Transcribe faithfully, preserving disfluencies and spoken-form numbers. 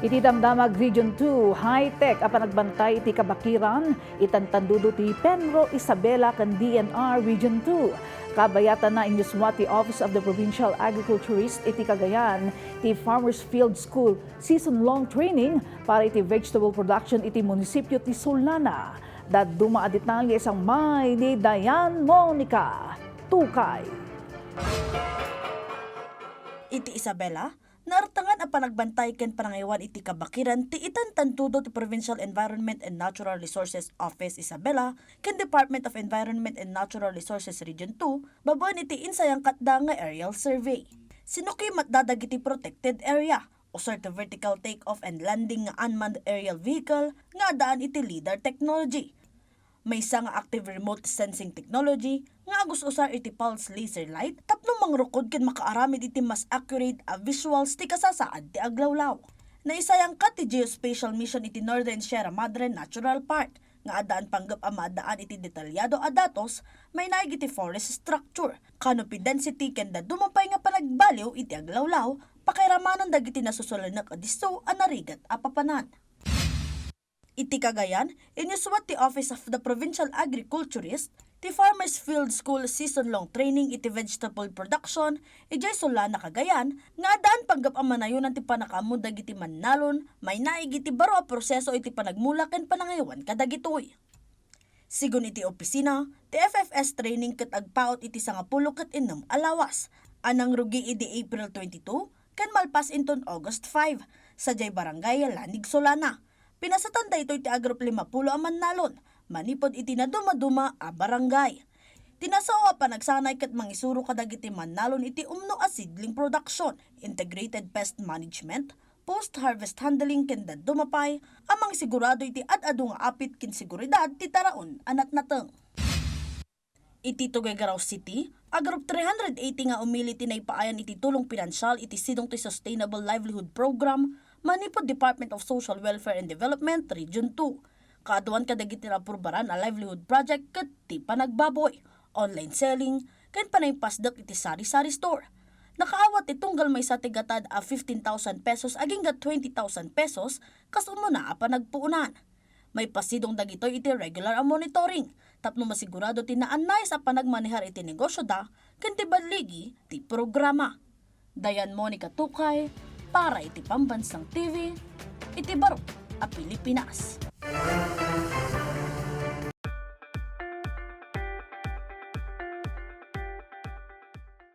Iti Damdamag Region two, high-tech a panagbantay iti kabakiran, itantandudo ti Penro Isabela ken D N R Region two. Kabayatanna, inyuswat ti Office of the Provincial Agriculturist iti Cagayan ti Farmers Field School season-long training para iti vegetable production iti munisipio ti Solana. Dadduma a detalye sangmay ni Dayan Monica Tukay. Iti Isabela, naartangan a panagbantay ken panangayawan iti kabakiran ti itantandudo ti Provincial Environment and Natural Resources Office Isabela ken Department of Environment and Natural Resources Region two babaen iti insayangkatda nga aerial survey. Sinukimatda dagiti protected area, usar ti vertical take-off and landing nga unmanned aerial vehicle nga addaan iti lidar technology. Maysa nga active remote sensing technology nga agus-usar iti pulse laser light tapno mangrukod ken makaaramid iti mas accurate a visuals ti kasasaad ti aglawlaw. Naisayangkat ti geospatial mission iti Northern Sierra Madre Natural Park nga addaan panggep a maaddaan iti detalyado a datos, mainaig iti forest structure, canopy density ken dadduma pay nga panagbaliw iti aglawlaw, pakairamanan dagiti nasusulenek a disso a narigat a papanan. Iti Cagayan, inyuswat ti Office of the Provincial Agriculturist ti Farmers Field School season-long training iti vegetable production idiay Solana, Cagayan, nga addaan panggep a manayonan ti pannakaammo dagiti mannalon, mainaig iti baro a proseso iti panagmula ken panangayawan kadagitoy. Sigun iti opisina, ti F F S training ket agpaut iti sangapulo ket innem a lawas a nangrugi idi April twenty-two ken malpas inton August five, sadiay Barangay Lanig Solana. Pinasatan daytoy ti agrup limapulo a mannalon manipud iti nadumaduma a barangay. Ti nasao a panagsanay ket mangisuro kadagiti mannalon iti umno a seedling production, integrated pest management, post-harvest handling ken dadduma pay a mangsigurado iti ad-adu nga apit ken seguridad ti taraon a natnateng. Iti Tuguegarao City, agrup three hundred eighty nga umili ti naipaayan iti tulong pinansial iti sidong ti Sustainable Livelihood Program manipud Department of Social Welfare and Development, Region two. Kaaduan kadagiti naaprubaran a livelihood project ket ti panagbaboy, online selling, ken panangipasdek iti sari-sari store. Nakaawat ti tunggal maysa ti gatad a fifteen thousand pesos agingga twenty thousand pesos kas umuna a panagpuonan. Maipasidong dagitoy iti regular a monitoring tapno masigurado ti naannayas a panagmanehar iti negosioda ken ti balligi ti programa. Dayan Monica Tukay para iti Pambansang T V iti baro a Pilipinas.